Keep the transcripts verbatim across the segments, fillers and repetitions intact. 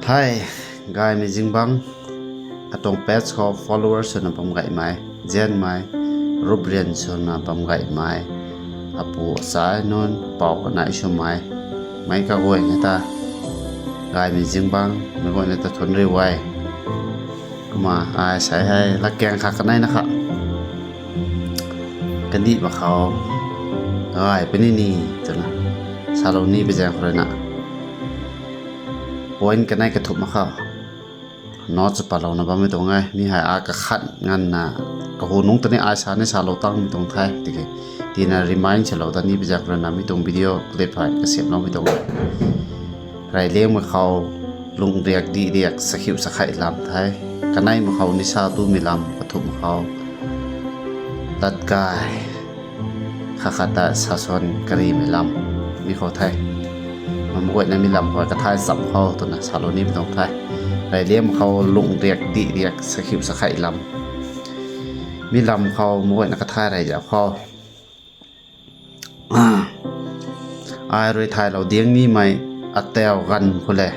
Hei, gaymei zingbangc, atuang page khou follower swna bam gaymei, zianmei, ruprian swna bam gaymei, apu achai nunc, pou kanei swmei, meic kaguayna ta, gaymei zingbangc meic guayna ta thunc riu e. Kumna ai sa hei latkaeng khat kaneina kha kandih mak khou gay puni ni twna salou ni pui zaeng khou ruina, point kanei kathumh mak khou note sa palouna bammei tuang e. Mi hei ai kakhat nganvna, kahu nungc ta ni ai sa ni salou tangmei tuang the tiki, tina remind swlou dat ni pui zaeng khou ruina mi tuang video clip hei kasiamhloumei tuang e. Rey liangmei khou lung riak dih riak sakhiu sakhei lam the. Kaneimei khou nisa tumei lam, kathumhmei khou latkai, khat khat ta sasuan karimei lam, mi khou the. Meic guayna mi lam khou kathay cham khou twna salou ni pui tuang the. Rey liangmei khou lung riak dih riak sakhiu sakhei lam, mi lam khou meic guayna kathay rey zauc khou ai rui thaylou diang nimei atau ganv khou le,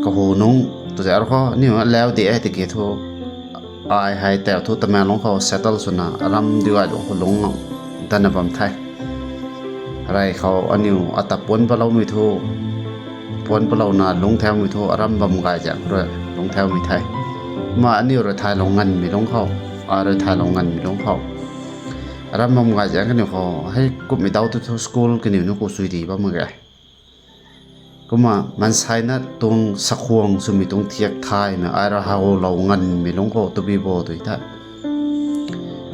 kahu nungc tw zauc khou aniu alau di e tiki thu, ai hei tau thu Tamenglong khou settle swna aram diu ai lung khou lungc datna bam the. Rey khou aniu ata puanc paloumei thu, puanc palouna lungc thaumei thu aram bam gay zaeng khou rui lungc thaumei the. Kumna aniu rui thaylou nganvmei lungc khou, ai rui thaylou nganvmei lungc khou, aram bam gay zaeng kaniw khou hei kumhmei dau tu thu school kaniw nunc khou sui di bam mak ge. Kumna maanseina tuang sakhuang swmei tuang thiak thaymei ai rui howlou nganvmei lungc khou tabui bo tui the.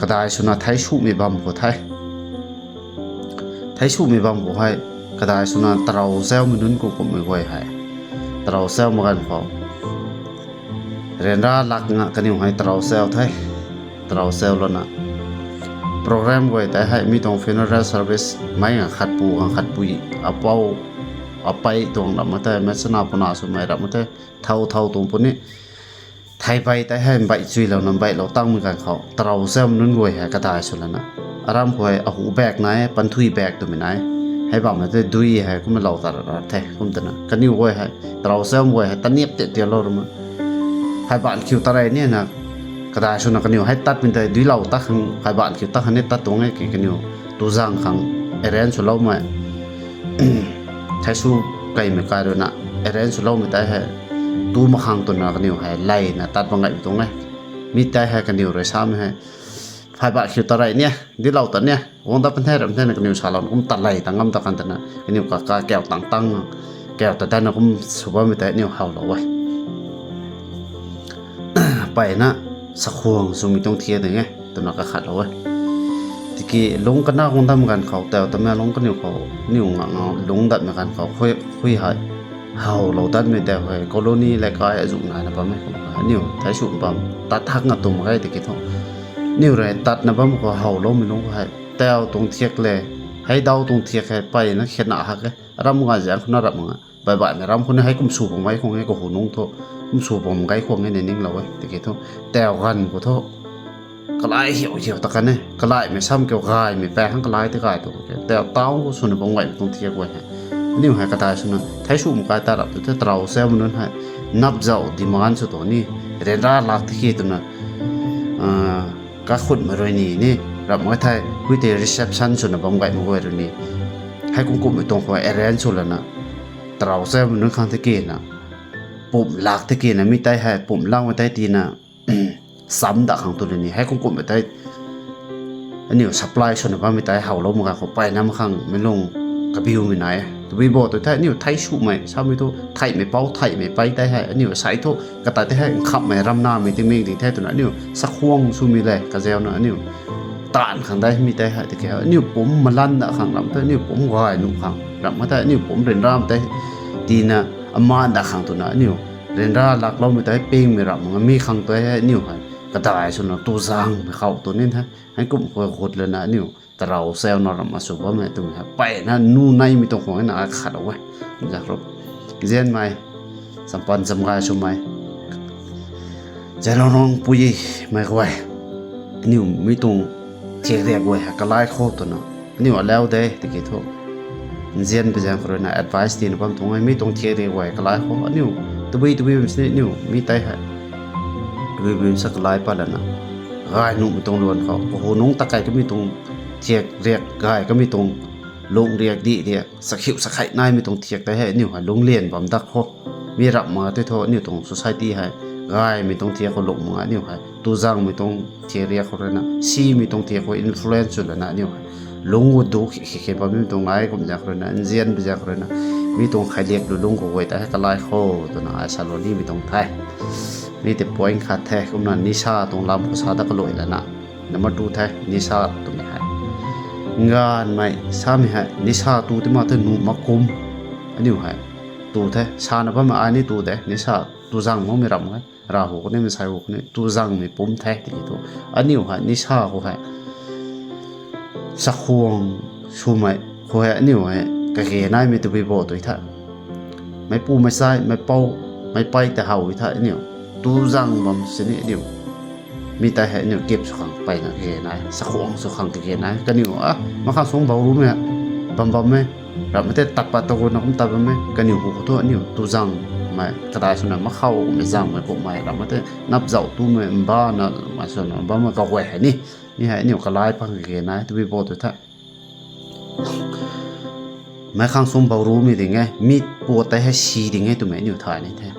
Kadai swna theic sumei bam khou the. Theic sumei bam khou hei, kadai swna tarou zaumei nunc khou kumhmei guay hei, tarou zau mak ganv khou, ryanra lak nga kaniw hei tarou zau the. Tarou zaulouna, program guay tei hei mi tuang funeral service meic ganv khatpu ganv khatpui, apou apei tuang ram mak the, meic chana puna swmei ram mak the, thau thau tuang puni, theibei tei hei mbei chuilouna mbeilou tangmei ganv khou tarou zaumei nunc guay hei kadai swlana, aram khou hei ahu bak nai, panthui bak twmei nai, hei bammei tei dui hei kumlou ta ra the. Kum twna kaniw guay hei, tarou zaumei guay hei taniap tat tialou rama, phaybaanv khiu ta rey ni na, kadai swna kaniw hei tatmei tei duilou ta khang phaybaanv khiu ta khang ni tat tuang e ki, kaniw tu zaeng khang arrange swloumei, theic su keymei kai ruina arrange swloumei tei hei tu mak khang twna kaniw hei leyna tat bam gaymei tuang e. Mi tei hei kaniw rui samei hei, phaybaanv khiu ta rey ni, duilou ta ni, guang dat pan the ram thena kaniw salouna kum ta ley ta ngam ta kan twna kaniw kaka kau tang tang, kau ta datna kum sw bammei tei aniu howlou e. Mpeyna sakhuang swmei tuang thiak ding e twna kakhatlou e. Tiki lungc kana guang datmei ganv khou tau Tamenglong kaniw khou, aniu nga nga lungc datmei ganv khou khui, khui hei, howlou datmei tei hei colony le kai azuh naina bammei khou aniu theic su bam tat thak nga tum mak ge tiki thu, aniu rui tatna bam khou howloumei lungc khou hei tau tuang thiak le, hei dau tuang thiak hei mpeyna khatna hak e. Aram gay zaeng khou na ram nga, baihbaihmei ram khou ni hei kum sw bam gay khwang e, kahu nungc thu kum sw bam gay khwang e ni ninglou e tiki thu, tau ganv khou thu kalai hiau hiau ta kan e, kalaimei sam kiu gaymei paeng khang kalai ti gay tu ke, tau town khou swna bam gaymei tuang thiak guay hei, aniu hei kadai swna theic sumei kai ta rap tu the, tarou zaumei nunc hei nap zauh demand sw tuang ni, ryanra lak tiki twna, kakhunmei rui ni ni, rap mak thei hui tei reception swna bam gaymei guay rui ni, hei kum kumhmei tuang khou arrange swlana, tarou zaumei nunc khang tikina, pumh lak tikina, mi tei hei pumh lakmei tei tina, cham dat khang tu rui ni hei kum kumhmei tei aniu supply swna bammei tei howlou mak ganv khou mpeyna mak khang meic lung kabiumei nai e. Tabui bo tu thei aniu theic sumei samei thu theihmei pou theihmei pei tei hei aniu sai thu kata tei hei nkhamhmei ramnamei tingmik ding the twna aniu sakhuang swmei le kazauna aniu taanv khang dai mi tei hei tiki aniu pumc malan dat khang ram tei, aniu pumc gay nuh khang ram tei, aniu pumc ryanramei tei tina, aman dat khang twna aniu ryanra lakloumei tei pingmei ram nga mi khang tei hei aniu hei kadai swna tu zaengmei khou tu ni the, hei kum khou gut lana aniu tarou zauna ram sw bammei twmei hei mpeyna nuh neimei tuang khwang na ai khatlou e. Zak ru, zianmei, champan chamgay swmei, Zeliangrong pui mei guay, aniu mi tuang thiak riak guay hei kalai khou twna aniu alau de tiki thu, nzian pui zaeng khou ruina advice tina bam tuang e, mi tuang thiak riak guay kalai khou aniu tabui tabui bam sini aniu mi tei hei tabui bui sa kalai pat lana, gay nuhmei tuang luan khou kahu nungc ta kai kamei tuang thiak riak gay kamei tuang lung riak di riak sakhiu sakhei naimei tuang thiak tei hei aniu hei lungclian bam dak khou, mi ramh ma tei thu aniu tuang society hei gaymei tuang thiak khou lung mak aniu hei tuzangmei tuang thiak riak khou ruina simei tuang thiak khou influence sw lana aniu hei lungc gu du khe khe khe bammei tuang nai kum zaeng khou ruina nzian pui zaeng khou ruina mi tuang khailiak lu lungc khou guay tei hei kalai khou twna ai salou nimei tuang the. Mi tei point khat the. Kumna nisa tuang lam khou sa dat kalui lana, number two the, nisa twmei hei, nganvmei samei hei nisa tu ti mak the nuh mak kum, aniu hei tu the sana bammei ai ni tu de, nisa tuzang makmei ramh e, Rahu khou ni, Mansei hu khou ni tuzangmei pumc the tiki thu, aniu hei nisa khou hei chakhwang swmei khou hei aniu hei kage naimei tabui bo tui the. Meipu meichai meipou meipei ta how tui the aniu tuzang bam sini aniu mi tei hei aniu kip sw khang peyna kage nai, chakhwang sw khang kage nai kaniw a, makhang sung bau rumei bam bam e, ramhmei tei tat pat ta guna kum tat bam e, kaniw hu khou thu aniu tuzangmei kadai swna makhou kummei zangmei kummei ramhmei tei napzauh tumei mbana mei swna bammei kaguay hei ni, mi hei aniu kalai pang kage nai tabui bo tui the. Meic khang sung bau rumei ding e, mi puat tei hei si ding e twmei aniu thay ni the.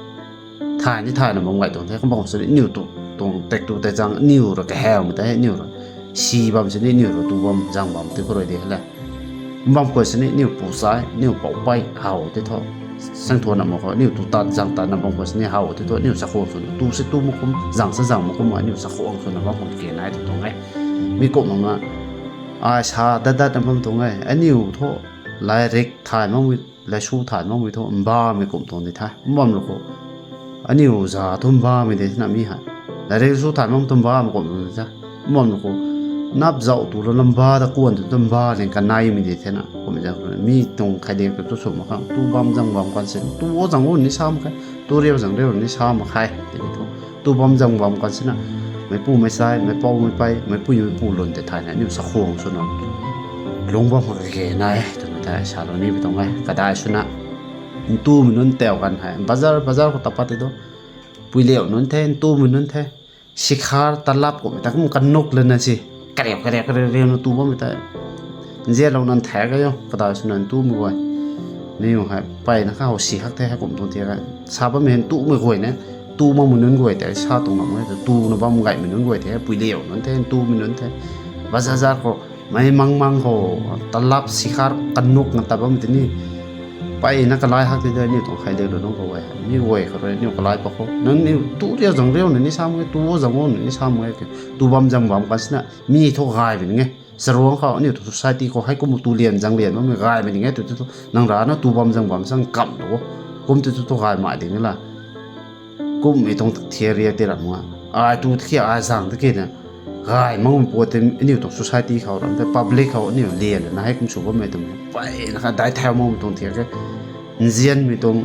Thay ni thayna bam gay tuang the, kum bam sini aniu tu tuang tek tu tei zang aniu ra kahawmei tei aniu ra si bam sini aniu ra tu bam zang bam tei khou rui di he le. Kum bam khou sini aniu pu sai aniu poupei how tei thu, sang thuanna mak khou aniu tu tat zang tatna bam khou sini how tei thu aniu chakhwang swna tu se tu mak kum zang se zang mak kum aniu chakhwang swna bam khang kage nai tu tuang e. Mi kumna ai sa dat datna bam tuang e, aniu thu lairik thay makmei, laisu thay makmei thu mbamei kum tuang di the. Mbam lu khou aniu za thu mbamei de thena mi hei, lairik su thay makmei thu mbamei kum tuang di the. Mbam lu khou napzauh tu lou lamba ta kuan tu tu mba ling kaneimei di thena kummei zang khou mi tuang khailiak tu tu sw mak khang tu bam zang bam kan sini tu o zang o ni sa mak khe, tu riu zang riu ni sa mak khe tiki thu tu bam zang bam kan sina, meicpu meic sai meicpou meicpei meicpui meicpu lun tei thayna aniu chakhwang swna lungc bam kha kage nai twmei tei salou ni pui tuang e. Kadai swna ntumei nunc tau ganv hei bazar bazar khou tat pat tei tu, puiliu nunc the ntumei nunc the, sikhar talap kummei ta kum kanuk lana si, kariu kariu kariu riuna tu bammei tei nzianlou nan thak ka o. Kadai swna ntumei guay niw hei peyna kha how si hak the hei kum tuang thiak e, sa bammei hei ntumei guay ne, tu makmei nunc guay tei sa tuang lam e, tuna bam gaymei nunc guay the, puiliu nunc the ntumei nunc the, bazar bazar khou meic mang mang khou talap sikhar kanuk na tat bammei tei ni peyna kalai hak tei de. Aniu tuang khailiak lu lungc khou guay hei mi guay khou rui aniu kalai pat khou nangniw tu riu zang riu na ni sa mak e, tu o zang o na ni sa mak e, tu bam zang bam kan sina mi thu gaymei ning e. Charuang khou aniu tu society khou hei kum tu lian zang lian bammei gaymei ning e tu tu tu nang rana tu bam zang bam sang kamlou o, kum tu tu tu gaymei ding e la. Kummei tuang theory tei ram nga, ai tu tiki ai zang tiki na gay makmei puat tei aniu tuang society khou ram tei public khou aniu lian lana hei kum sw bammei twmei peyna kha dai thau makmei tuang thiak e. Nzianmei tuang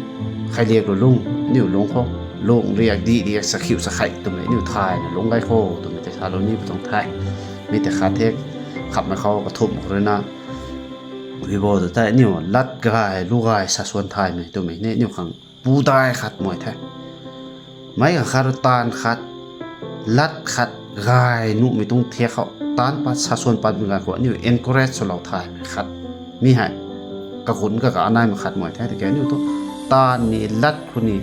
khailiak lu lungc aniu lungc khou, lung riak di riak sakhiu sakhei twmei aniu thayna lungc gay khou twmei tei salou ni pui tuang the. Mi tei khat the, khatmei khou kathumh khou ruina, ui bo tu tei aniu lat gay lu gay sa swan thaymei twmei ni aniu khang pudai khat mei the. Meic khang khat rui taanv khat, lat khat, gay nuhmei tuang thiak khou taanc pat sa swan patmei ganv khou aniu encourage swlou thaymei khat, mi hei kagun kaga naimei khat mei the. Tiki aniu thu taanv ni lat khou ni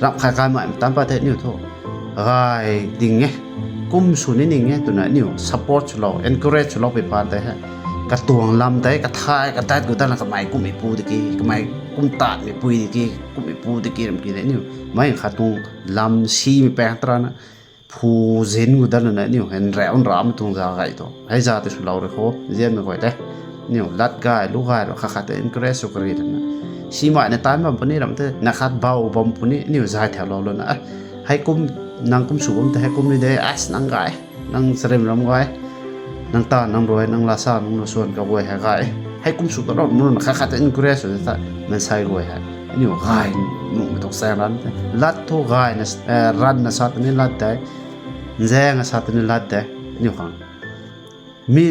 ramh khat kaymei taanc pat the aniu thu gay ding e, kum sw ni ning e twna aniu support swlou encourage swlou pui phaan tei hei katuang lam tei kathay kadat gu datna kamei kummei pu tiki kamei kum taanvmei pui tiki kummei pu tiki ram ki tei aniu meic khat tuang lam simei paeng tarana phu zin gu dat lana aniu hei nrau nramei tuang za gay tu hei za tei swlou rui khou nzianmei guay tei aniu lat gay lu gay rui khat khat tei encourage sw kari lana, simei na taanc bam puni ram tei na khat bau bam puni aniu zay thaulou lana, hei kum, nang kum sw bam tei hei kum ni de, as nang gay, nang charim ram gay, nang taanv nang rui nang lasa nang na swan kaguay hei gay, hei kum sw ta ram na khat khat tei encourage sw ta maansei guay hei aniu gay nuhmei tuang chaeng ran tei lat thu gayna ranna sa tei ni lat de, nzaeng a sa tei ni lat de, aniu khang mi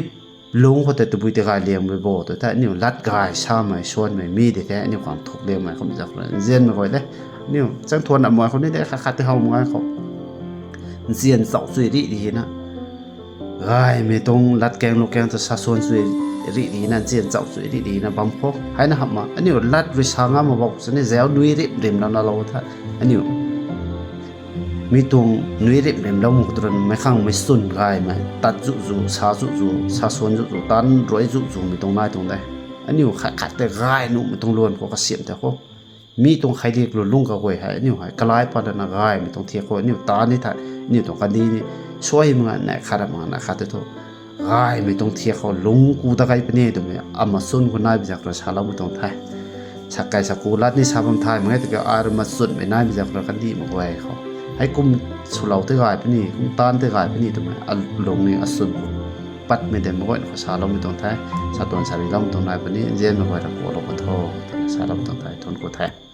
Lungc khou tei tabui tei gay liangmei bo tu the, aniu lat gay samei, suanmei mi di the, aniu khang thuk liangmei kum zak khou nzianmei guay de. Aniu chang thuan amai khou ni de, khat khat tei how mak ngai khou. Nzian chauh chui rih di na. Gaymei tuang lat kaeng lu kaeng ta sa suan chui rih di na, nzian chauh chui rih di na bam khou. Hei na hamh ma, aniu lat rui sa ngam ma bou sini zau nui rim rim lana lou the. Aniu mi tuang nui rim rim lou mu khou tu rui meic khang mei swn gaymei, tat zu zu, sa zu zu, sa suan zu zu, tan ruai zu zu mei tuang nai tuang de. Aniu khat khat tei gay nuhmei tuang luan khou kasiam tei khou. Mi tuang khailiak lu lungc kaguay hei, aniu hei kalai pat lana gaymei tuang thiak khou, aniu ta ni the, aniu tuang kandi ni, suai mak nga, neih khat ra mak nga, neih khat tei thu. Gaymei tuang thiak khou lungc ku ta kai puni twmei, ama swn khou nai bi zak rui saloumei tuang the. Sa kai sa ku lat ni sa bam thay mak ngai tiki, ai rui ma swnmei nai bi zak rui kandih mak guay khou. Hei kum swlou tei gay puni, kum taanv tei gay puni twmei, alung ni aswn khou. Patmei de mak guay khou saloumei tuang the, sa tuan sa ri loumei tuang nai puni, nzianmei guay ra kuaklou ka tho, twna saloumei tuang the, thuan ku the.